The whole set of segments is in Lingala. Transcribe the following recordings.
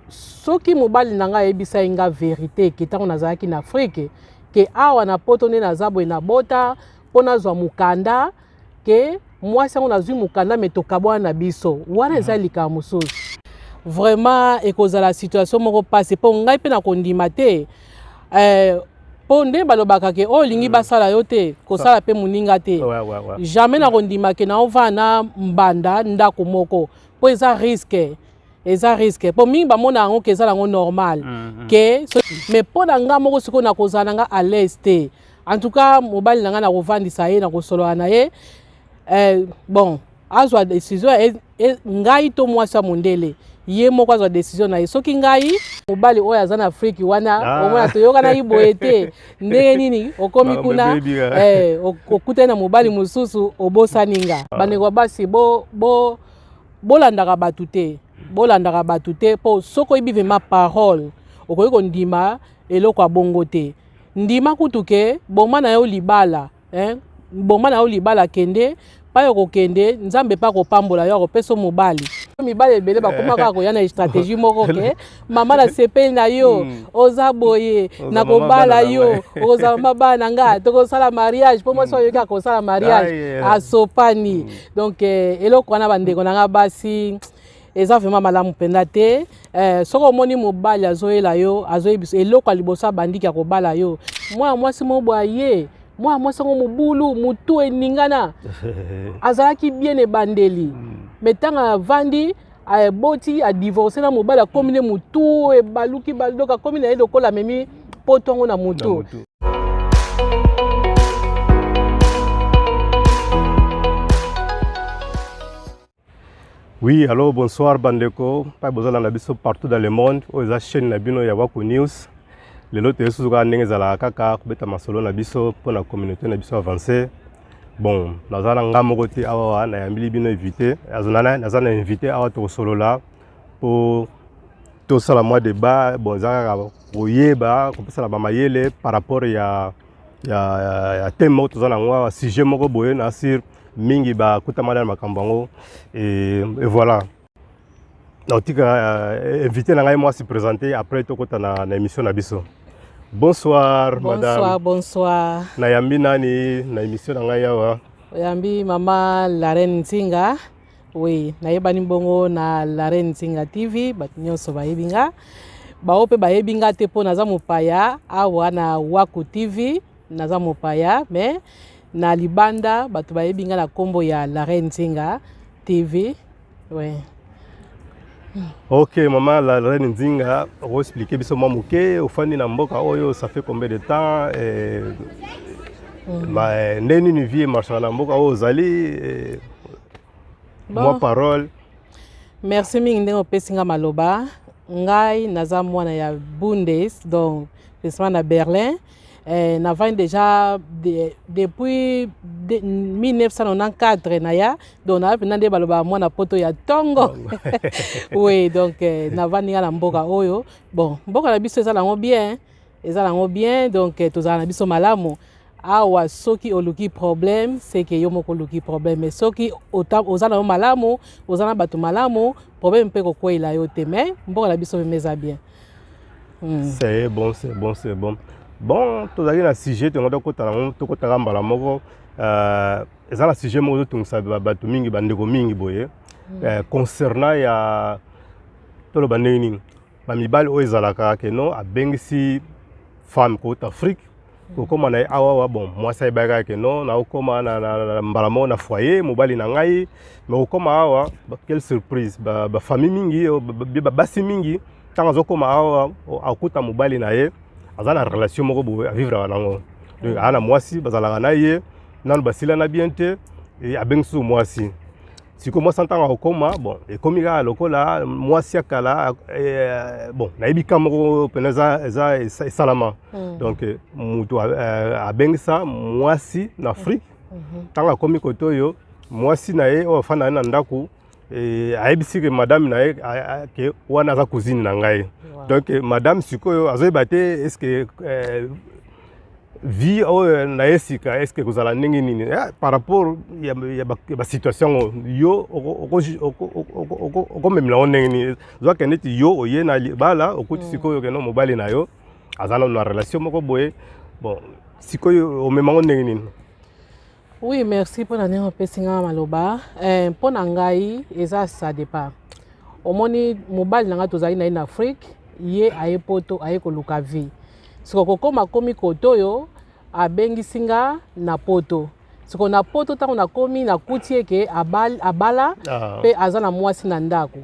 Soki mobali na ngai ayebisaki nga verité ke ntango nazalaki na Afrique, ke awa na poto nde naza boye, nabota mpo nazwa mokanda, ke mwasi yango nazwi mokanda, me tokabwana na biso wana, eza likambo mosusu. Vraiment ekozala situation moko mpasi, mpo ngai mpe nakondima te, mpo nde balobaka ke oyo olingi basala yo te, kosala mpe moninga te. Jamais nakondima ke naovanda na mbanda ndako moko, mpo eza risque, eza risque, mpo mingi bamona yango ke eza nango normal ke mais mpo na nga moko sikoyo nakozala na nga à l'aise te. En tout cas, mobali na nga, nakovandisa ye, nakosolola na ye, bon, azwa décision, ngai to mwasi ya mondele, ye moko azwa décision na ye. Soki ngai mobali oyo aza na Afrique wana, omona toyokanaki boye te, ndenge nini okomi kuna, okutani na mobali mosusu, obosani nga? Bandeko ya basi, bolandaka bato te, bolandaka bato te, mpo soki oyebi vraiment parole, okoki kondima eloko ya bongo te. Ndima kutu ke boma na yo libala, hein? Boma na yo libala, kende pai okokende, Nzambe mpe akopambola yo, akopesa mobali. Mibali ebele bakóma kaka koya na stratégie moko ke mama, nasepeli na yo, oza boye, nakobala yo, okozala mama bana na nga, tokosala mariage, mpo mwasi oyoki akosala mariage, asopani. Donc eloko wana, bandeko na nga basi, eza vraiment malamu mpenza te. Soki omoni mobali azoyela yo, azoyebisa eloko ya liboso, abandiki ya kobala yo, mwana mwasi moko boye aye, mwana mwasi yango mobulu, motu eningana, azalaki bien ebandeli, me ntango avandi, aboti, adivorce na mobali, akomi nde motu ebaluki, donc akomi na ye lokola amemi poto yango na motu. Oui, alors bonsoir bandeko, pa bozala na biso partout dans le monde, oyo eza chaîne na bino ya Waku News. Lelo toye susu kaka ndenge ezalaka, kaka kobeta masolo na biso mpona communauté na biso avancé. Bon, naza na nga moko te awa, nayambili bino invité, naza na invité awa, tokosolola mpo tosala mwa débat. Bon, eza kaka koyeba kopesana bamayele par rapport ya thème moko toza nango awa, sujet moko boye na sur mingi bakutama na makambo yango. Et voilà, nakotika invité na ngai mwasi présenter, après tokota na émission na biso. Bonsoir. Bonsoir. Madame. Bonsoir. Nayambi nani na émission na ngai awa? Oyambi mama La Reine Nzinga. Oui, nayebani bongo na La Reine Nzinga TV, bato nyonso bayebi nga. Bao mpe bayebi nga te, mpo naza mopaya awa na Waku TV, naza mopaya, mais na libanda bato bayebi nga na nkombo ya La Reine Nzinga TV, oui. Ok, mama La Reine Nzinga, okoexplike biso mwa moke, ofandi na mboka oyo ça fait combien de temps? Nde nini vie emarchaka na mboka oyo ozali? Bon. Mwa parole. Merci mingi ndenge opesi nga maloba. Ngai naza mwana ya Bundes, donc précisément na Berlin. Navandi déjà depuis 1994 naya, donc naza mpenza nde balobaka mwana poto ya ntongo. Oui, donc navandi nga na mboka oyo. Bon, mboka na biso eza nango bien, eza nango bien, donc tozala na biso malamu awa. Soki oluki problème, c'est que yo moko oluki problème, mais soki oza na yo malamu, oza na bato malamu, problème mpe kokweyela yo te. Mais mboka na biso meme eza bien. C'est bon, c'est bon, c'est bon. Bon, tozalaki na sujet, tongo tokota nango, tokotaka mbala moko. Eza na sujet moko ezotungisa bato mingi, bandeko mingi boye, concernant ya toloba ndenge nini, bamibali oyo ezalaka ke no abengisi femme kouta Afrique, kokóma na ye awawa. Bon, mwasi ayebaki kaka ke no naokóma na mbala moko na foyer mobali na ngai, mais kokóma awa, quelle surprise! Bafamille mingi, basi mingi, ntango azokóma awa, akuta mobali na ye aza na relation moko boye, avivraka nango. Donc aza na mwasi, bazalaka na ye nanu basilana bien te, abengi susu mwasi. Sikoyo mwasi ntango akokóma, bon, ekomi kaka lokola mwasi ya kala. Bon, nayebi ka moko mpena eza esalama. Donc moto abengisa mwasi na Afrique, ntango akomi kote oyo, mwasi na ye oyo afanda ye na ndako, ayebisi ke madame na ye ke wana aza cousine na ngai. Donc madame sikoyo azoyeba te est-ce que Vie oyo na ye sika, est ce que kozala ndenge nini par rapport ya basituation yango? Yo okomemela yango ndenge nini? Zwaka neti yo oye na libala, okuti sikoyo keno mobali na yo aza nano na relation moko boye. Bon, sikoyo omema yango ndenge nini? Oui, merci mpona ndenge opesi ngai maloba. Mpo na ngai eza ça dépend. Omoni, mobali na ngai, tozali na ye na Afrique, ye aye Poto, aye koluka vie. Siko kokóma, akomi kote oyo, abengisi nga na Poto. Siko na Poto, ntango nakomi, nakuti eke abala mpe aza na mwasi na ndako.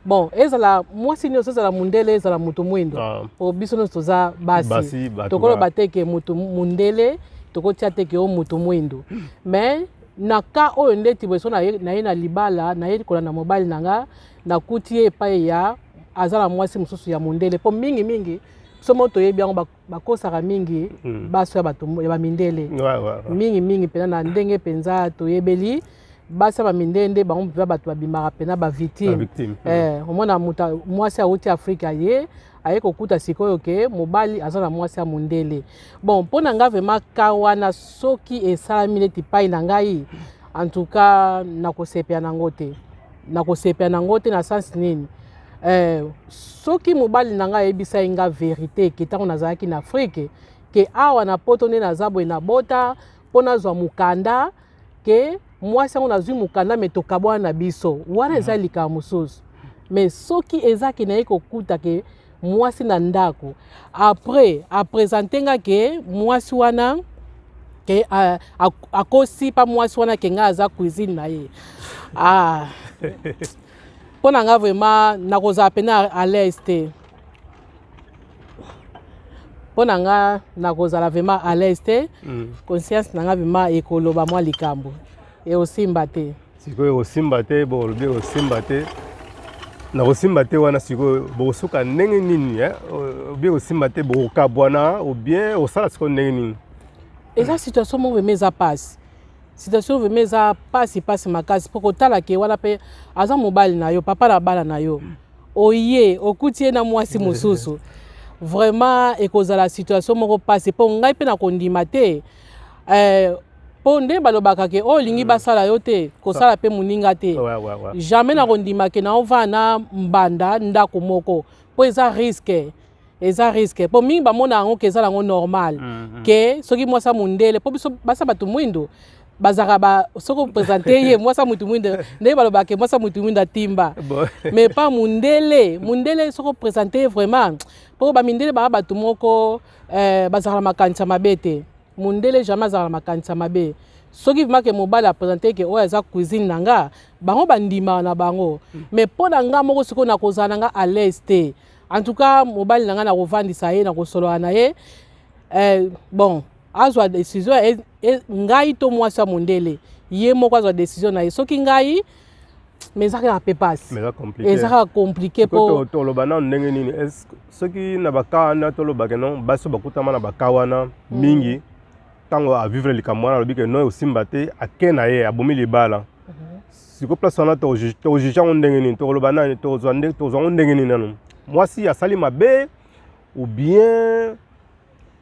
Bon, ezala mwasi nyonso, ezala mundele, ezala motu mwindo, po biso nyonso toza basi. Basi, bato. Tokoloba te ke motu mundele, tokotia te ke o motu mwindu. Mais na ka oyo ndeti boye, so naye na libala, naye kolanda mobali na nga, nakuti ye epai ya aza na mwasi mosusu ya mondele, mpo mingimingi biso mo toyebi yango, bakosaka mingi basi ya bato ya bamindele. Mingimingi mpenza, na ndenge mpenza toyebeli basi ya bamindele nde bango mpenza bato babimaka mpenza bavictime. Bavictime. Omona moto mwasi awuti Afrika, ye aye kokuta sikoyo ke mobali aza na mwasi ya mondele. Bon, mpo na ngai vraiment, ka wana soki esalami neti pai na ngai, en tout cas nakosepela nango te. Nakosepela nango te na sens nini? Soki mobali na ngai ayebisai nga vérité ke ntango nazalaki na Afrique, ke awa na Poto nde naza boye, nabota mpo nazwa mokanda, ke mwasi yango nazwi mokanda, me tokabwana na biso, wana eza likambo mosusu. Mais soki eza ke naye kokuta ke mwasi na ndako, après aprésenter nga ke mwasi wana ke akosi pa mwasi wana ke ngai aza cousine na ye, ah, mpo na nga vraiment nakozala pena à l'aise te. Mpo na nga nakozala vraiment à l'aise te. Conscience na nga vraiment ekoloba mwa likambo, eosimba te. Sikoyo ekosimba te. Bo olobi ekosimba te, na kosimba te wana, sikoyo bokosuka ndenge nini? Obi ekosimba te, bokokabwana ou bien osala sikoyo ndenge nini? Eza situation moko vraiment eza pasi, situation vraiment eza pasi, pasi makasi, mpo kotala ke wana mpe aza mobali na yo, papa na bana na yo, oye okuti ye na mwasi mosusu, vraiment ekozala situation moko pasi. Mpo ngai mpe nakondima te, mpo nde balobaka ke oyo olingi basala yo te, kosala mpe moninga te. Jamais nakondima ke naovanda na mbanda ndako moko, mpo eza risque, eza risque, mpo mingi bamona yango ke eza nango normal ke soki mwasi ya mondele, mpo biso basi ya bato mwindo bazalaka ba, soki oprésenter ye mwasi ya motu mwindo, ndenge balobaka ke mwasi ya motu mwindo atimba. Mais pa mondele, mondele soki oprésenter ye vraiment, mpo bamindele baa bato moko bazalaka na makanisi ya mabe te. Mondele jamais azalaka na makanisi ya mabe. Soki vraiment ke mobali aprésenter ke oyo aza cousine na nga, bango bandimaka na bango. Mais mpo na nga moko sikoyo nakozala na nga à l'aise te. En tout cas mobali na nga, nakovandisa ye, nakosolola na ye. Bon, azwa décision, ngai to mwasi ya mondele, ye moko azwa décision na ye. Soki ngai, mais eza kaka mpe pasi. Mais eza compliqué. Eza kaka compliqué mpo toloba nano ndenge nini? Soki na baka wana, tolobake non, basi oyo bakutama na baka wana mingi, ntango avivre likambo wana, alobi ke non, osimba te, ake na ye, abomi libala. Siko place wana tokojuge yango ndenge nini? Tokoloba nani? Tokozwa yango ndenge nini? Nano mwasi asali mabe ou bien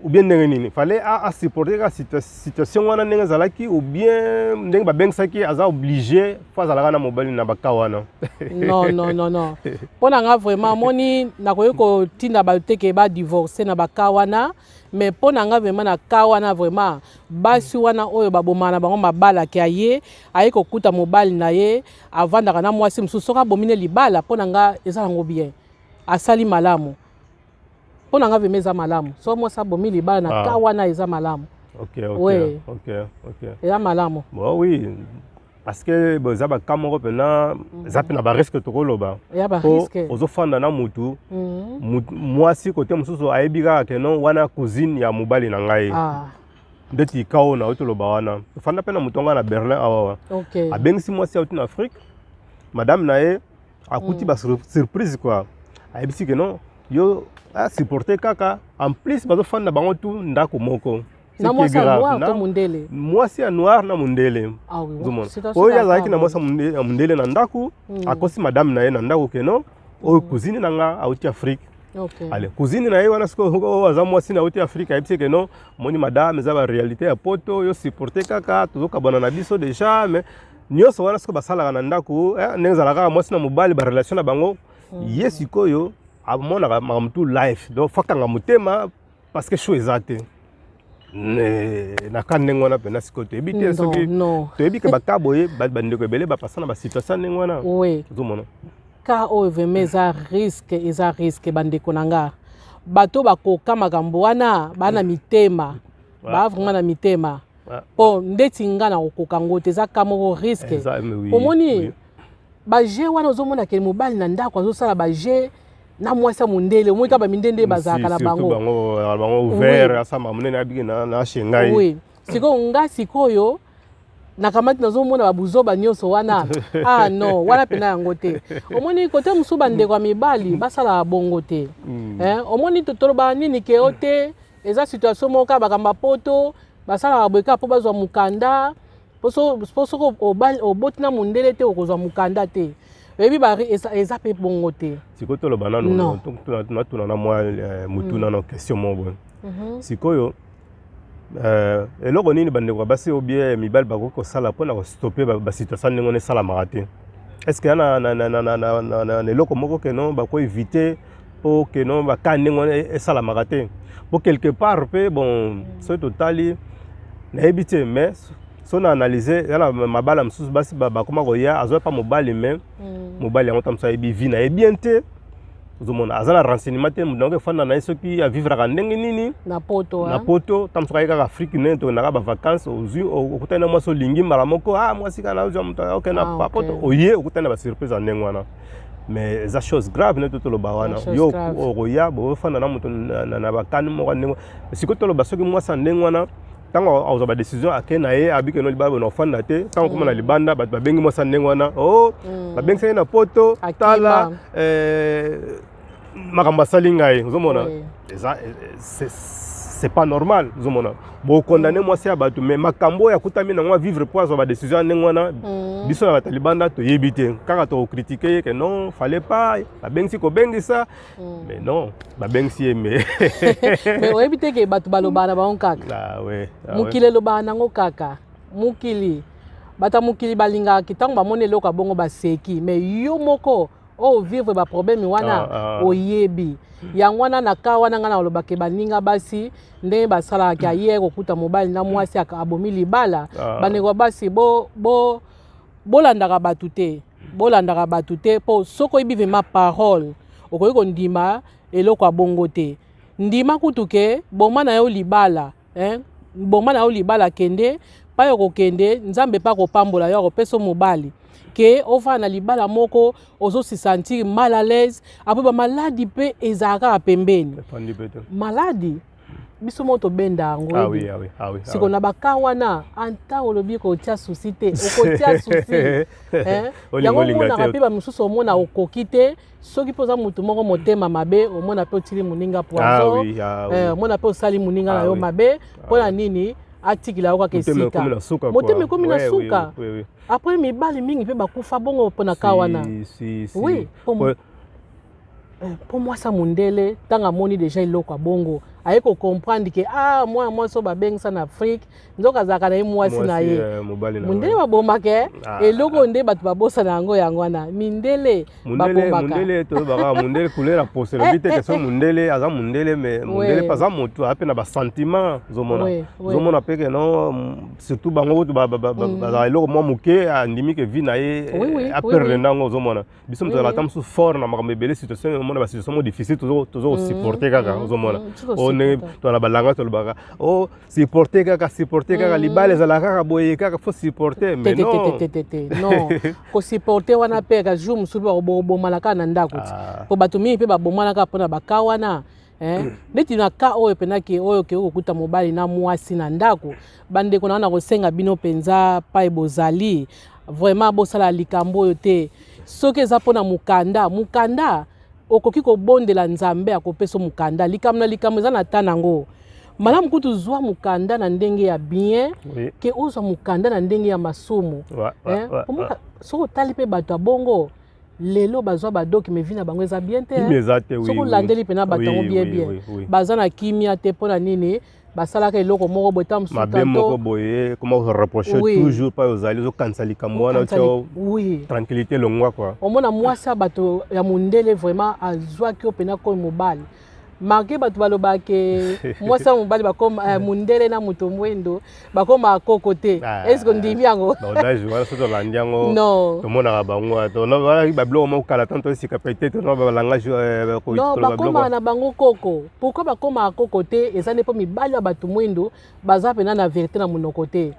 ndenge nini? Fallait asupporter kaka situation wana ndenge ezalaki, ou bien ndenge babengisaki, aza obligé fo azalaka na mobali na baka wana? Non, non, non, non, mpo na nga vraiment, moni, nakoki kotinda bato te ke badivorce na baka wana. Mais mpo na nga vraiment, na ka wana vraiment, basi wana oyo babomaka na bango mabala, ke aye kokuta mobali na ye avandaka na mwasi mosusu, soki abomi ne libala, mpo na nga eza yango bien, asali malamu. Mpo na nga vraiment eza malamu so mwasi abomi libala na ka wana, eza malamu. Oui. Eza malamu. Bon, oui, parce que bo eza baka moko mpena eza mpe na barisque, tokoloba. Ya barisque. Ozofanda na mutu, mwasi kote mosusu ayebi kaka ke non, wana cousine ya mobali na ngai. Ndeti ka oyo nauti toloba wana, tofanda mpe na moto nga na Berlin awawa, abengisi mwasi auti na Afrique, madame na ye akuti basurprise quoi, ayebisi ke non, yo asupporte kaka. En plus bazofanda bango tu ndako moko. Na mwasi ya noir to mondele? Mwasi ya noir na mondele. Ah oui. Oyo azalaki na mwasi ya mondele na ndako, akosi madame na ye na ndako ke non, oyo cousine na nga auti Afrique. Ale cousine na ye wana sikoyo oyo aza mwasi na uti Afrika, ayebisi ke non, moni madame, eza baréalité ya poto, yo supporte kaka, tozokabwana na biso déjà. Mais nyonso wana sikoyo basalaka na ndako, ndenge ezalaka kaka mwasi na mobali, barelation na bango. Ye sikoyo amonaka makambo tu life, donc faut akanga motema parce que choix eza te. Na ka ndenge wana mpena sikoyo toyebi te soki toyebi ke baka boye, bandeko ebele bapasa na basituation ndenge wana. Ozomona. Ka oyo vraiment eza risque, eza risque, bandeko na nga. Bato bakoka makambo wana baa na mitema, baa vraiment na mitema, mpo ndeti nga na kokoka yango te. Eza ka moko risque. Omoni bajeu wana, ozomona ke mobali na ndako azosala bajeu na mwasi ya mondele. Omoni kaka bamindele nde bazalaka na bango. Bango ouvert, asamba monene, abiki na chez ngai. Oui, sikoyo nga sikoyo nakamati, nazomona babuzoba nyonso wana. Ah non, wana mpena yango te. Omoni kote mosusu bandeko ya mibali basalaka bongo te. Omoni, tolobaka nini ke o te, eza situation moko kaka bakambo ya poto basalaka boye kaka mpo bazwa mokanda, mpo soki oboti na mondele te, okozwa mokanda te. Oyebi, eza mpe bongo te. Sikoyo toloba nano, natuna na mwa motuna na question moko boye. Sikoyo eloko nini bandeko ya basi obie mibali bakoki kosala mpona kostopper basituation ndenge wana esalamaka te? Est ce que ya na eloko moko ke non, bakoéviter mpo ke non, baka ndenge wana esalamaka te? Po quelque part mpe bon, soki totali, nayebi te, mais so na analyse ya na mabala mosusu, basi bakoma koya, azwa pa mobali, mais mobali yango ta mosusu ayebi vie na ye bien te. Ozomona aza na renseignement te, moto yango efanda na ye soki avivraka ndenge nini na poto. Na poto. Ta mosusu aye kaka Afrique, nene tokendaka bavacance, ozwi, okutani na mwasi, olingi mbala moko. Ah, mwasi kaka nazwa moto oke na poto, oye okutani na basurprise ya ndenge wana. Mais eza chose grave nde toloba wana. Yo okoya bofanda na moto na bakani moko ndenge. Sikoyo toloba, soki mwasi ya ndenge wana, ntango azwa badécision, ake na ye, abiki no libala, bona ofanda te. Ntango okóma na libanda, bato babengi mwasi ya ndenge wana: o babengisa ye na poto, tala makambo asali ngai. Ozomona, eza c'est pas normal. Ozomona, bokondane mwasi ya bato, mais makambo oyo akutami nango avivre po azwa badécision ya ndenge wana, biso na bato ya libanda toyebi te. Kaka tokocritiquer ye ke non, fallait pas babengisi kobengisa. Mais non, babengisi ye, mais Mais oyebi te ke bato balobaka na bango kaka. Ah, ouais, ah, mokili elobaka nango kaka. Mokili, bato ya mokili balingaka ntango bamoni eloko ya bongo, baseki. Mais yo moko oyo vivre baproblème wana, oyebi yango wana. Na ka wana, ngai na kolobaka, baninga basi, ndenge basalaka aye kokuta mobali na mwasi, abomi libala. Bandeko basi, bolandaka bato te, bolandaka bato te, mpo soki oyebi vraiment parole, okoki kondima eloko ya bongo te. Ndima kutu ke boma na yo libala, hein? Boma na yo libala, kende pai okokende, Nzambe mpe akopambola yo, akopesa mobali, ke ovanda na libala moko ozosi sentir mal à l'aise. Après bamaladi mpe ezalaka kaka pembeni. Maladi biso moko tobenda yango. Ah oui, ah oui, ah oui, siko na baka wana, anta olobi kotia susi te, okotia susi yango. Omonaka mpe bamosusu, omona okoki te. Soki mpe oza motu moko motema mabe, omona mpe otili moninga poison, omona mpe osali moninga na yo mabe. Mpona nini atikila yo kaka esika motema ekomi na suka? Après mibali mingi mpe bakufa bongo mpona ka wana. Oui, mpo mwasi ya mondele, ntango amoni déjà eloko ya bongo, aye kocomprendre ke ah, mwana mwasi oyo babengisa na Afrique, nzoka azalaka na ye mwasi na ye mondele. Babomaka eloko nde bato babosana yango. Yango wana mindele babomaka. Mondele, tolobaka mondele couleur ya poso elobi te ke so mondele aza mondele. Mais mondele mpe aza motu, aza mpe na basentiment. Ozomona, ozomona mpe ke non, surtout bango kutu bazala eloko mwa moke, andimi ke vie na ye aperdre ndango. Ozomona, biso moto azalaka ata mosusu fort na makambo ebele, situation, omona basituation moko difficile, tozo kosupporter kaka. Ozomona, o ndenge tona balanga, tolobaka o supporter kaka, supporter kaka, libala ezalaka kaka boye, kaka faut supporter. Mais non. Non, kosupporter wana mpe ka jour mosusu mpe bobomana kaka na ndako ti, po bato mingi mpe babomana kaka mpona baka wana. Neti na ka oyo mpenaki oyo okoki kokuta mobali na mwasi na ndako. Bandeko na wana, kosenga bino mpenza pai bozali, vraiment bosala likambo oyo te. Soki eza mpona mokanda, mokanda okoki kobondela Nzambe akopesa mokanda. Likambo na likambo eza na ta nango. Malamu kutu zwa mokanda na ndenge ya bien ke ozwa mokanda na ndenge ya masumu. Soki otali mpe bato ya bongo. Lelo bazwa badoki, mais vie na bango eza bien te. Kimia eza te, oui. Soki olandeli mpena bato yango bien bien, baza na kimia te. Mpo na nini? Basalaka eloko moko boye, ta mosusu mabe moko boye, koma reproche toujours pa ozali ozokanisa likambo wana, otio tranquillité elongwa quoi. Omona mwasi ya bato ya mondele, vraiment azwaki yo mpena koyo mobali, malgré bato balobaka ke mwasi ya mobali bakoma mondele na moto mwendo bakoma koko te. Ah. Est ce ondimi yango? Baadage wana, soki tolandi yango, Non. tomonaka bango wana babiloko moko kala tanto esika peut-être no balangage. Non, bakomaka na bango koko. Pourquoi bakomaka koko te? Eza nde mpo mibali ya bato mwindu baza mpena na vérité na monoko te.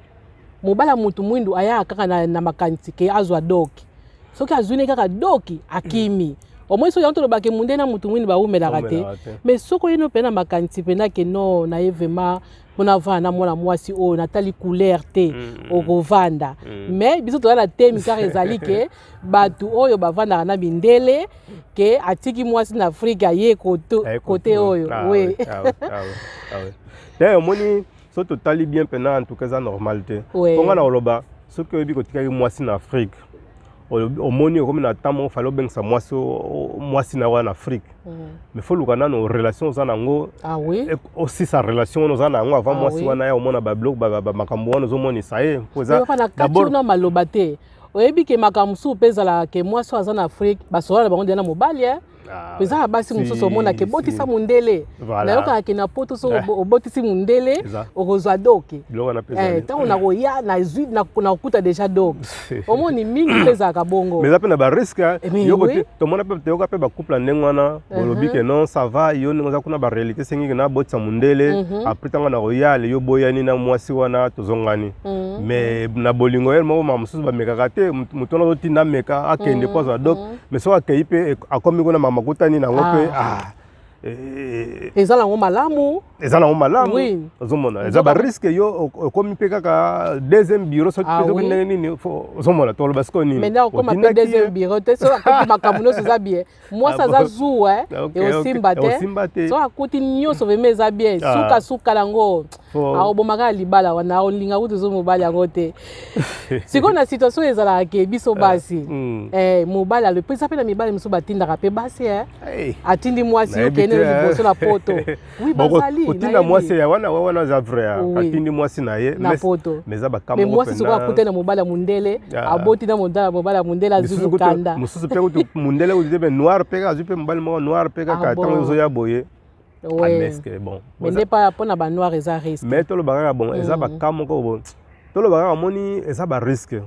Mobali ya motu mwindu ayaka kaka na makanisi ke azwa doki. Soki azwi ne kaka doki, akimi. Omoi soki yango tolobaka munde na motu mwindu bawumelaka te. Mais soki oyeni mpe na makanisi mpena ke non, na ye vraiment mpona vanda na mwana mwasi oyo, natali couleur te, okovanda. Mais biso toza na temi kaka ezali ke bato oyo bavandaka na mindele, ke atiki mwasi na Afrike, aye kote oyo, oui. Te, omoni, so totali bien mpena, en tout cas eza normal te. Mponga na koloba, soki oyebi kotikaki mwasi na Afrique, omoni okomi na temps moko, fallait obengisa mwasi, mwasi na wana na Afrique, mais faut luka nano relation oza nango, osisa relation wana oza na yango avant mwasi wana ya omona babiloko, makambo wana ozomonisa ye. Mpo eza d'abord na maloba te. Oyebi ke makambo mosusu mpe ezalaka ke mwasi oyo aza na Afrique, basola na bango nde na mobali. Eza na basi mosusu omonaka ebotisa mondele. Nayokaka ke na Poto, soki obotisi mondele, okozwa doki. Ntango nakoya, nazwi, nakokuta déjà doki. Omoni, mingi mpe ezalaka bongo. Mais eza mpe na barisque. Tomona mpe, toyoka mpe bacouple ya ndenge wana, bolobi ke non, ça va, yo ndenge oza kuna, baréalité esengi ke nabotisa mondele, après ntango nakoya, ale yo boyani na mwasi wana, tozongani. Mais na bolingo ye moko, mama mosusu bamekaka te. Moto wana azotinda ameka, akende mpo azwa dot, mais soki akei mpe akomi kuna, mama akutani nango mpe. Eza nango malamu. Eza nango malamu. Ozomona, eza barisque. Yo okomi mpe kaka deuxième bureau, soki mpe soki ndenge nini, ozomona, toloba sikoyo nini? Maintenant okoma mpe deuxième bureau te. Soki akuti makambo nyonso eza bien, mwasi aza zuwa, eosimba te. Soki akuti nyonso vraiment eza bien, sukasuka nango akobomaka ya libala wana, akolinga kutu zo mobali yango te. Sikoyo na situation ezalaka ke biso basi, mobali alo mpe eza mpe na mibali mosusu batindaka mpe basi, atindi mwasi, okende liboso na Poto. Oui, bazali. Kotinda mwasi ya wana wana eza vrai, atindi mwasi na ye na Poto. Mais eza bakambo. Mais mwasi sikoyo akutani na mobali ya mondele, aboti na mobali ya mondele, azwi mokanda. Mosusu mpe kutu mondele kutu te, mpe noir mpe kaka, azwi mpe mobali moko noir mpe kaka. Ntango ezoya boye, bon, mais nde mpo na banoir eza risque. Mais toloba kaka, bon, eza baka moko bon, toloba kaka, omoni, eza barisque.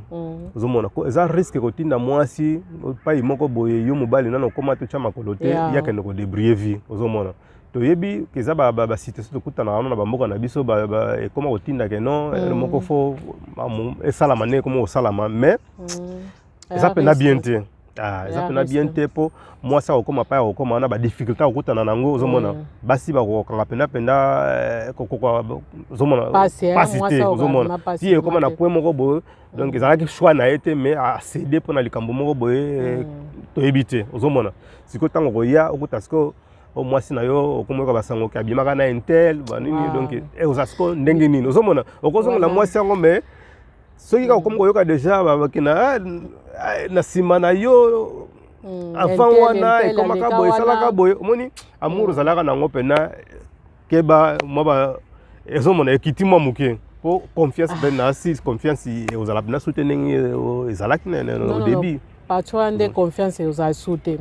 Ozomona, eza risque kotinda mwasi pai moko boye, yo mobali nano okóma totya makolo te, yakende kodébrouiller vie. Ozomona, toyebi eza basituation tokutana wana na bamboka na biso, ekóma kotinda ke non, moko faut esalama ndenge ekóma kosalama, mais eza mpena bien te. Eza mpena bien te, mpo mwasi akokóma pai, akokóma wana, badifficulté akokutana nango. Ozomona, basi bakokanga mpena mpenda, ozomona, pasi te. Ozomona, ti ekóma na point moko boye, donc ezalaki choix na ye te, mais acéder mpona likambo moko boye, toyebi te. Ozomona, sikoyo ntango koya okuta sikoyo o mwasi na yo, okomoyoka basango ke abimaka na un tel, banini. Donc oza sikoyo ndenge nini? Ozomona, okozongela mwasi yango, mais soki kaka okomi koyoka déjà bakina na nsima na yo, avant wana ekomaka boye, esalaka boye, omoni, amour ozalaka nango mpena keba mwa, ezomona ekiti mwa moke, mpo confiance mpe na si confiance ozala mpena su te ndenge ezalaki au début. Partie wana nde confiance ozala su te,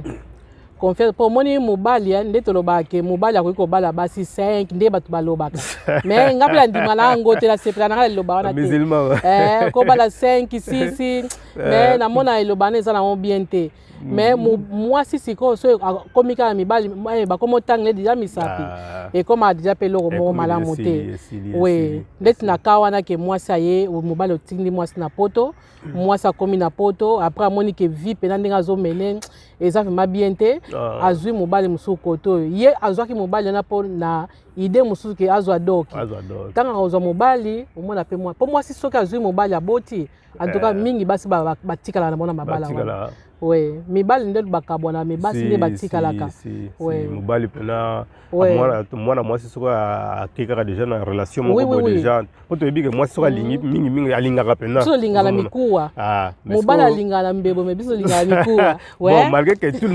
confiance, mpo omoni mobali, nde tolobaka ke mobali akoki kobala basi 5, nde bato balobaka, mais nga mpe na ndima na yango te, nasepela na nga liloba wana te, kobala 5, 6, mais namona eloba wana eza nango bien te. Mais mwasi sikoyo, so akomi kaka mibali, bakomi otangela déjà misapi, ekóma déjà mpe eloko moko malamu te. We ndeti na ka wana ke mwasi aye, mobali otindi mwasi na Poto, mwasi akomi na Poto, après amoni ke vie mpena ndenge azomene eza vraiment bien te, azwi mobali mosusu kote oyo. Ye azwaki mobali wana mpo na idée mosusu ke azwa doki. Ntango akozwa mobali, omona mpe mpo mwasi soki azwi mobali, aboti, en tout cas mingi basi batikalaka na bango na mabala wana. Oui, mibali nde bakabwana, mais basi nde batikalaka. Si, si, mobali mpena mwana mwasi soki ake kaka déjà na relation moko boye déjà, po toyebi ke mwasi soki alingi mingimingi, alingaka mpena. Biso olingaka mikuwa. Mobali alingaka na mbebo, mais biso olingaka mikuwa. Bon, malgré que tout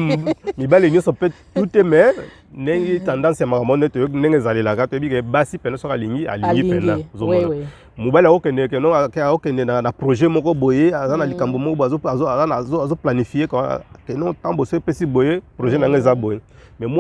mibali nyonso mpe tout te, mais ndenge tendance ya makambo nde toyoki, ndenge ezalelaka, toyebi ke basi mpena soki alingi, alingi mpena. Ozomona mobali akokende keno akokende na projet moko boye, aza na likambo moko boye, azoplanifie keno ntambo so epesi boye, projet na ngai eza boye. Mais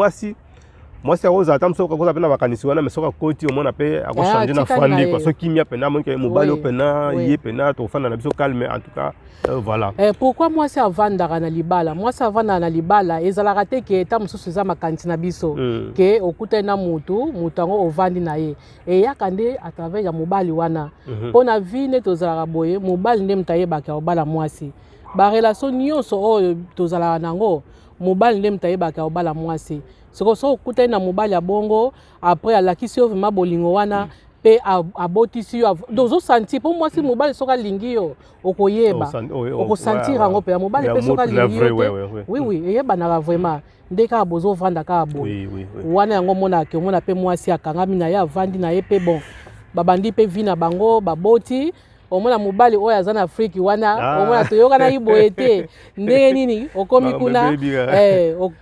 mwasi akozala ata mosusu akozala mpe na makanisi wana, mais soki akoti, omona mpe akochange na fandi quoi. Soki kimia mpena, amonike mobali oyo mpena ye mpena tokofanda na biso calme, en tout cas, voilà. Pourquoi mwasi avandaka na libala? Mwasi avandaka na libala, ezalaka te ke eta mosusu eza makanisi na biso ke okutani na mutu, mutu yango ovandi na ye, eyaka nde à travers ya mobali wana. Mpo na vie nde tozalaka boye, mobali nde moto ayebaka kobala mwasi. Barelation nyonso oyo tozalaka nango, mobali nde moto ayebaka kobala mwasi. Soko soki okutani na mobali ya bongo, après alakisi yo vraiment bolingo wana mpe abotisi yo, donc ozosentir, mpo mwasi, mobali soki alingi yo, okoyeba, okosentir yango mpenza. Mobali mpe soki alingi yo te, oui, eyebanaka vraiment nde kaka bozovanda kaka boye wana. Yango omonaka, omona mpe mwasi akangami na ye, avandi na ye mpe, bon, babandi mpe vie na bango, baboti. Omona mobali oyo aza na Afrike wana, omona toyokanaki boye te, ndenge nini okomi kuna,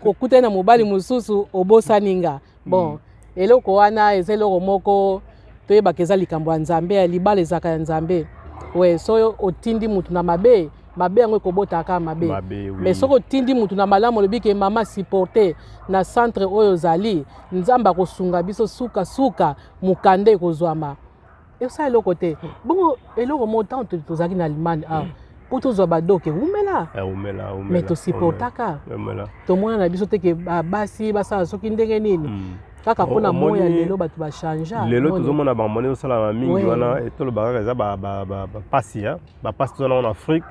okutani na mobali mosusu, obosani nga. Bon, eloko wana eza eloko moko toyebaka, eza likambo ya Nzambe, ya libala ezalaka ya Nzambe. We so otindi mutu na mabe, mabe yango ekobotaka mabe. Mais soki otindi mutu na malamu, olobi ke mama, supporte na centre oyo ozali, Nzambe akosunga biso, sukasuka mokanda ekozwama, esala eloko te. Bongo eloko moko, ntango tozalaki na Allemagne awa, mpo tozwa badoc ewumela, mais tosupportaka. Tomona na biso te ke basi basala soki ndenge nini, kaka mpona moi ya lelo bato bachangea. Lelo tozomona bango ezosalama mingi wana. Toloba kaka eza bapasi, bapasi toza nango na Afrique.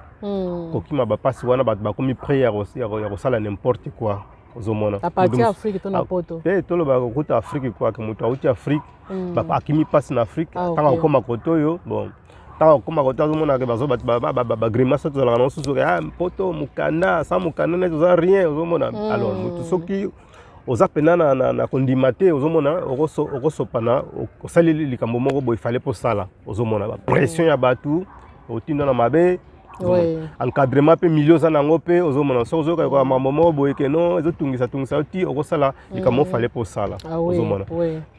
Kokima bapasi wana, bato bakomi prêt ya kosala n'importe quoi, ozomona. À partir Afrique to na Poto? Te, toloba kokuta Afrique quoi, ke moto auti Afrique, akimi mpasi na Afrique. Ntango akóma kote oyo, bon, ntango akóma kote, azomona ke bazo bagrimace tozalaka nango susu ke poto mokanda, sans mokanda neti oza rien, ozomona. Alors moto soki oza mpena na kondima te, ozomona okosopana, osali likambo moko boye fale mposala, ozomona bapression ya bato, otinda na mabe, encadrement mpe milieu oza nango mpe, ozomona soki ozoyoka makambo moko boye ke non, ezotungisa tungisa yo ti okosala likambo ofale mpo osala, ozomona.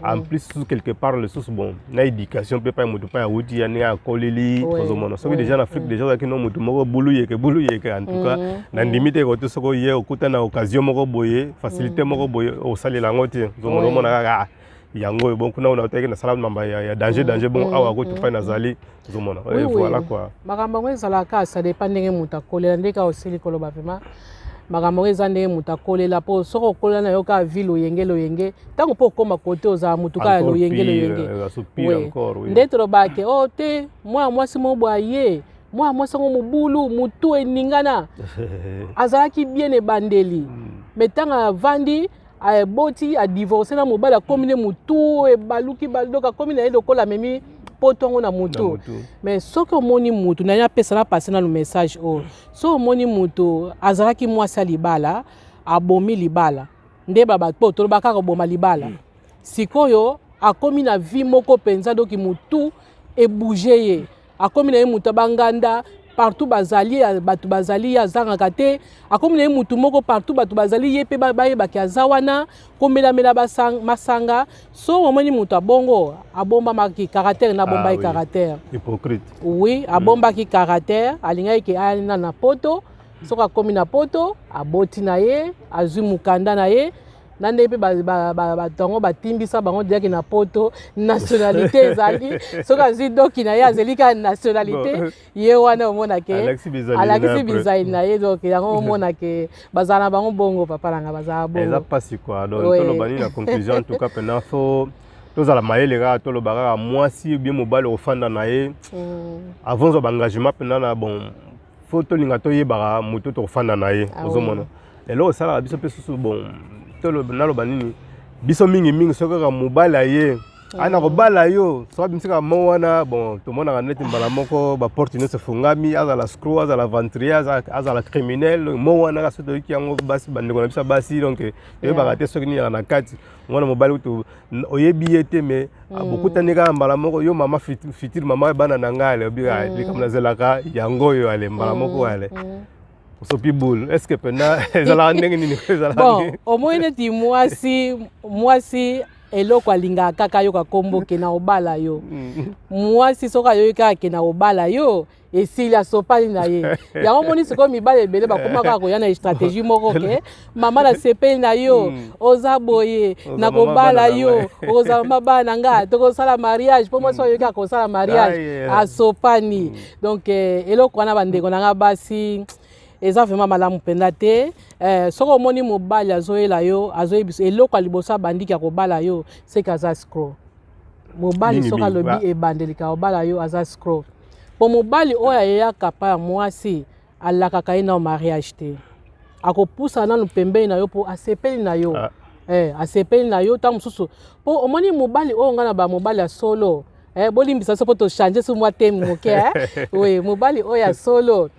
En plus susu quelque part lisusu, bon, na éducation mpe pai motu pai awuti ya ndenge akoleli, ozomona soki déjà na Afrique déjà ozalaki no motu moko bulu yeke bulu yeke, en tout cas nandimi te kote soki oye okuta na occasion moko boye, facilité moko boye, osalela yango te. Ozomona, omona kaka yango oyo, bon, kuna oyo nautaki nasala mamba ya danger danger, bon, awa kutu pai nazali, ozomona, voilà quoi. Makambo yango ezalaka, ça dépend ndenge moto akolela. Ndenge kaka osili koloba, vraiment makambo yango eza ndenge moto akolela, mpo soki okolela na yo kaka vie loyenge loyenge, ntango mpo okóma kote, ozala motu kaka loyenge loyenge. Nde tolobaka ke o te, mwana mwasi moko boye aye, mwana mwasi yango mobulu, motu eningana, azalaki bien ebandeli, mais ntango avandi, aboti, adivorce na mobali, akomi nde motu ebaluki, donc akomi na ye lokola amemi poto yango na motu. Mais soki omoni mutu na ye, apesa na pase nanu message oyo: soki omoni mutu azalaki mwasi ya libala, abomi libala, nde bato toloba kaka koboma libala, sikoyo akomi na vie moko mpenza, donc motu ebouge ye, akomi na ye moto abanganda partout bazali, bato bazali, ye azangaka te, akomi na ye motu moko partout bato bazali, ye mpe bayebaki aza wana komelamela masanga. So omoni moto abongo, abombamaki caractère na abombaki caractère. Hypocrite. Oui, abombaki caractère, alingaki ke aya na Poto. Soki akomi na Poto, aboti na ye, azwi mokanda na ye na ndenge mpe bato yango batimbisa bango diaki na Poto, nationalité ezali. Soki azwi doc na ye, azeli kaka nationalité ye wana, omona ke alakisi bizali na ye. Donc yango omona ke bazala na bango bongo, papa nanga, bazala bongo. Eza mpasi quoi. Donc toloba nini na conclusion? En tout cas mpena faut tozala mayele kaka. Toloba kaka mwasi bien, mobali okofanda na ye, avant ozwa baengagement mpena na, bon, faut tolinga toyebaka moto tokofanda na ye, ozomona. Eloko esalaka biso mpe susu, bon, naloba nini, biso mingimingi soki kaka mobali aye Aye na kobala yo, soki abimisaka mo wana, bon, tomonaka neti mbala moko baporte nyonso efungami. Azala escroc, azala aventurier, azala criminel, mo wana kaka soki toyoki yango, basi, bandeko na biso ya basi, donc toyebaka te soki nini yaka na kati. Mwana mobali kutu oyebi ye te, mais bokutani kaka mbala moko, yo mama, future mama ya bana na ngai, alobi likambo nazelaka yango oyo, ale mbala moko, ale osopi boule. Est ce que mpena ezalaka ndenge nini? Ezalaka Bon, omoi neti mwasi eloko alingaka kaka ayoka nkombo ke na obala yo. Mwasi soki ayoki kaka ke na obala yo, esili, asopani na ye. Yango omoni sikoyo mibali ebele bakóma kaka koya na stratégie moko ke mama, nasepeli na yo, oza boye, nakobala yo, okozala mama bana na nga, tokosala mariage. Mpo mwasi oyoki kaka kosala mariage, asopani. Donc eloko wana, bandeko na nga basi, eza vraiment malamu mpenza te. Soki omoni mobali azoyela yo, azoyebisa eloko ya liboso, abandiki ya kobala yo, seke aza escroc. Mobali soki alobi ebandelika kobala yo, aza escroc. Mpo mobali oyo ayeyaka pa ya mwasi, alakaka ye nao mariage te. Akopusa nanu pembeni na yo mpo asepeli na yo. Asepeli na yo ntango mosusu, mpo omoni mobali oyo, ngai na bamobali ya solo, bolimbisa biso mpo tochange su mwa teme moke, eh? Oui, mobali oyo ya solo,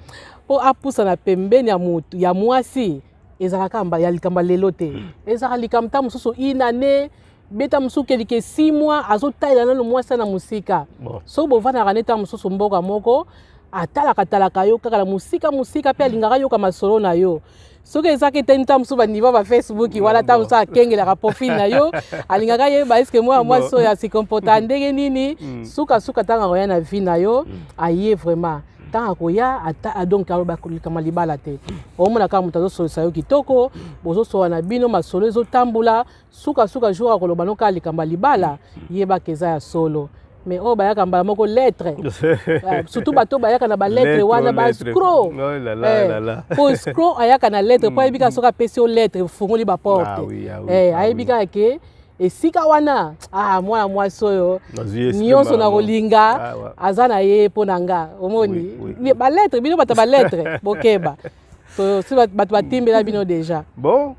mpo apusana pembeni ya motu ya mwasi, ezalaka ya likambo ya lelo te. Ezalaka likambo ntango mosusu inane beta mosusu kelike 6 mois, azotalela nano mwasi na mosika. Soki bovandaka nde ntango mosusu mboka moko, atalaka talaka yo kaka na mosika mosika, mpe alingaka yoka masolo na yo. Soki ezaki te, ntango mosusu baniveau ba Facebook wana, ntango mosusu akengelaka profil na yo, alingaka yeba eske mwana mwasi oyo asicomporta ndenge nini. Sukasuka, ntango akoya na vie na yo, aye vraiment, ntango akoya ata, donc aloba likambo ya libala te. Omona kaka moto azosolisa yo kitoko, bozosola na bino, masolo ezotambola. Sukasuka, jour akoloba no kaka likambo ya libala, yebaka eza ya solo. Mais oyo bayaka mbala moko lettre, surtout bato bayaka na balettre wana, baescroc. Po escroc ayaka na lettre mpo ayebi kaka soki apesi yo lettre, efungoli baporte. Ayebi kaka ke esika wana, ah, mwana mwasi oyo nyonso na kolinga aza na ye mpo na nga. Omoni balettre, bino bato balettre, bokeba. Si bato batimbela bino déjà. Bon,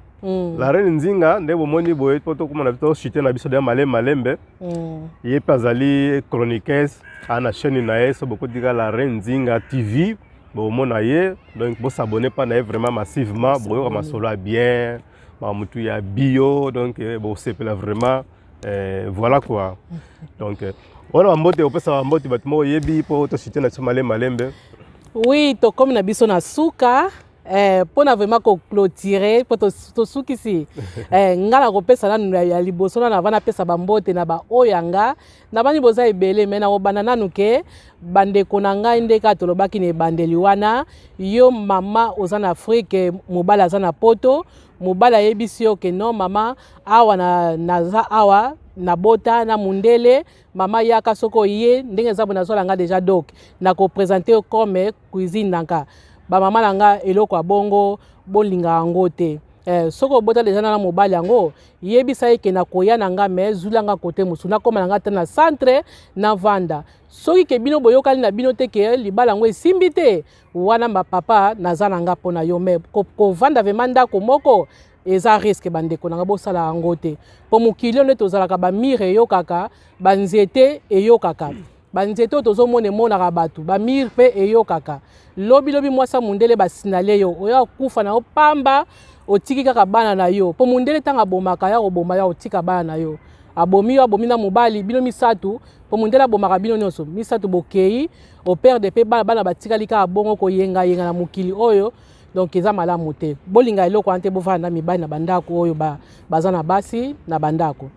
la reine Nzinga, nde bomoni boye, mpo tokóma na biso chute na biso deya malembe malembe. Ye mpe azali chroniqueuse, aa na chaîne na ye. So bokotika La Reine Nzinga TV, bomona ye. Donc bosabonner mpa na ye vraiment massivement, boyoka masolo ya bien, bamutu ya bio, donc bosepela vraiment. Voilà quoi. Donc wana bambote, opesa bambote bato moko oyebi, mpo tochute na biso malembe malembe. Oui, tokomi na biso na suka. Mpona vraiment koclôturer, mpo tosukisi, nga na kopesa nanu ya liboso nanu, avant napesa bambote na baoyo ya nga nabani, boza ebele, me nakobanda nanu ke bandeko na ngai nde kaka tolobaki na ebandeli wana. Yo mama oza na Afrike, mobali aza na Poto, mobali ayebisi yo ke non mama, awa naza awa, nabota na mundele, mama yaka. Soki oye ndenge eza boye, nazwala nga déjà, donc nakoprésente yo comme cousine na nga. Bamama na nga, eloko ya bongo bolinga yango te. Soki obota deja na mobali yango, yebisa ye ke nakoya na nga, me zwila nga kote mosusu, nakóma na nga te na centre navanda. Soki ke bino boyokani na bino te, ke libala yango esimbi te, wana bapapa naza na nga mpo na yo. Me kovanda vraiment ndako moko eza risque. Bandeko na nga, bosala yango te, mpo mokili oyo nde tozalaka, bamurs eyokaka, banzete eyokaka, banzete oyo tozomona emonaka bato, bamurs mpe eyokaka. Lobilobi mwasi ya mondele basinale yo, oya kokufa na yo pamba, otiki kaka bana na yo. Mpo mondele ntango abomaka, ya koboma, ya kotika bana na yo, abomi yo, abomi na mobali, bino misato. Mpo mondele abomaka bino nyonso misato, bokei, operdre mpe bana, bana batikali kaka bongo koyengayenga na mokili oyo. Donc eza malamu te, bolinga eloko wana te. Bovanda na mibali na bandako oyo baza na basi na bandako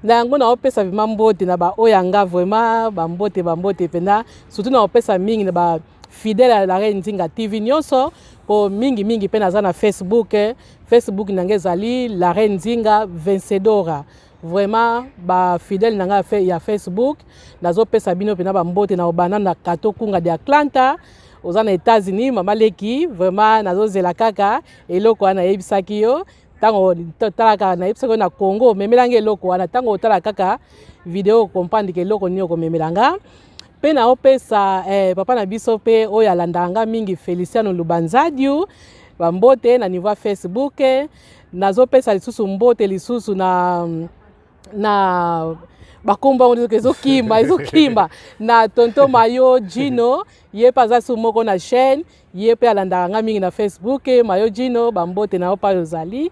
na yango. Naopesa vraiment mbote na baoyo ya nga, vraiment bambote, bambote mpenza. Surtout naopesa mingi na bafidèle ya La Reine Nzinga TV nyonso, mpo mingimingi mpe naza na Facebook. Facebook na ngai ezali La Reine Nzinga Vencedora. Vraiment bafidèle na ngai ya Facebook, nazopesa bino mpena bambote. Na obanda na Kato Kunga de Atlanta, oza na États-Unis, mama leki, vraiment nazozela kaka eloko wana nayebisaki yo. Ntango talaka, nayebisaki yo na Congo, omemelanga eloko wana. Ntango otala kaka video, okomprendre ke eloko nini okomemela nga. Mpe naopesa papa na biso mpe oyo alandaka nga mingi, Feliciano Lubanzadiu, bambote na niveau ya Facebook. Nazopesa lisusu mbote lisusu na Na bakombo yango soki ezokima, ezokima na tonton Mayo Gino. Ye mpe aza su moko na chaîne, ye mpe alandaka nga mingi na Facebook. Mayo Gino, bambote na yo mpa ozali.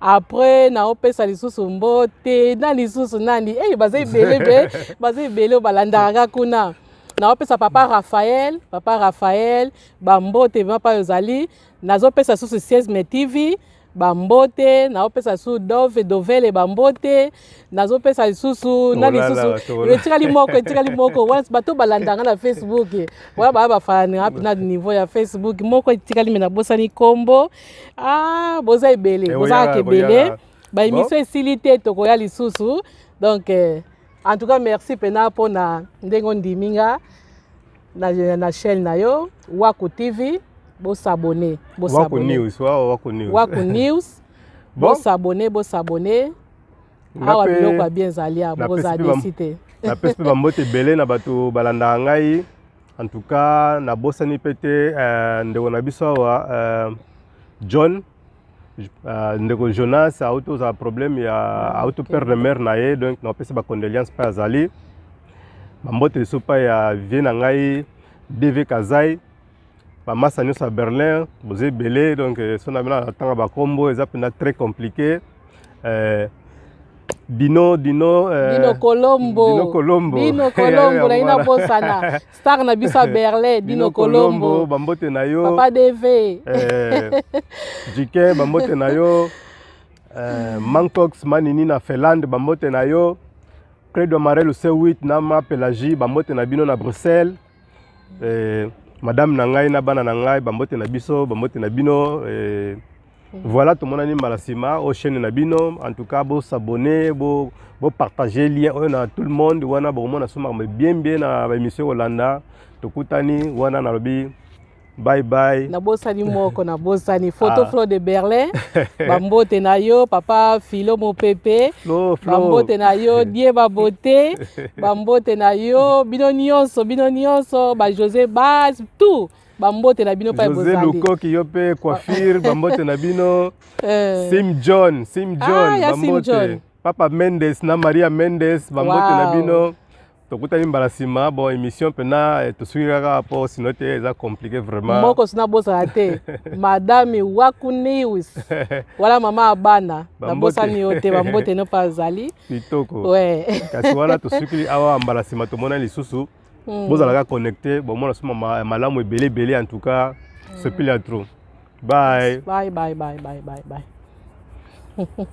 Après naopesa lisusu mbote na lisusu nani? Hey, baza ebele mpe baza ebele oyo balandaka nga kuna. Naopesa papa Raphaël, papa Raphaël, bambote mpa ozali. Nazopesa susu Siesme TV bambote, naopesa lisusu Dove Dovele bambote, nazopesa lisusu na lisusu etikali moko, etikali moko wana, bato balandanga na Facebook wana, baya bafalananga mpena niveau ya Facebook. Moko etikali, me nabosani nkombo. Ah, boza ebele, bozalaka ebele. Baémission esili te, tokoya lisusu. Donc en tout cas merci mpena mpona ndenge ondimi nga na chaîne na yo Waku TV. Bos'abonner. Waku News, Waku News. Waku News. Bos'abonner, bos'abonner awa, biloko ya bien ezali awa, bokozala déçus te. Napesi mpe bambote ebele na bato balandaka ngai. En tout cas nabosani mpe te ndeko na biso awa John, ndeko Jonas auti ozala problème ya auti perdre mère na ye, donc napesi bacondoléance mpe azali. Bambote lisusu mpa ya vie na ngai DV Kazai, bamasa nyonso ya Berlin, boza ebele. Donc so na bino natanga bakombo eza mpenza très compliqué. Dino, Dino. Dino Colombo. Dino Colombo. Dino Colombo, nayi nabosana star na biso ya Berlin, Dino Colombo. Bambote na yo. Papa DV. Jike, bambote na yo. Mancox Manini na Finlande, bambote na yo. Credo Amarelo C8 na Ma Pélagie, bambote na bino na Bruxelles. Madame na ngai na bana na ngai, bambote na biso, bambote na bino. Voilà, tomonani mbala nsima o chaîne na bino. En tout cas bos'abonner, bopartager lien oyo na tout le monde wana, bokomona so makambo bien bien na baémission kolanda. Tokutani wana, nalobi bye bye. Nabosani moko, nabosani Photo. Ah. Flo de Berlin, bambote na yo. Papa Filo Mopepe. Flo, Flo. Bambote na yo. Die babote, bambote na yo. Bino nyonso, bino nyonso, bajosé Bas, tout, bambote na bino pa. José Lukoki, yo mpe coiffure, bambote na bino. Sim John, Sim John. Ah, bambote. Papa Mendes na Maria Mendes, bambote na bino. Tokutani mbala nsima. Bon, émission mpena tosuki kaka mpo sino te eza compliqué vraiment. Moko sina bosana te, madame Waku News wala mama ya bana, nabosani yo te, bambote no mpe azali. Kitoko. Kasi wana tosukili awa, mbala nsima tomona lisusu. Bozalaka connecté, bomona so malamu ebele ebele. En tout cas sepeli ya trop. Bye. Bye bye bye bye bye bye.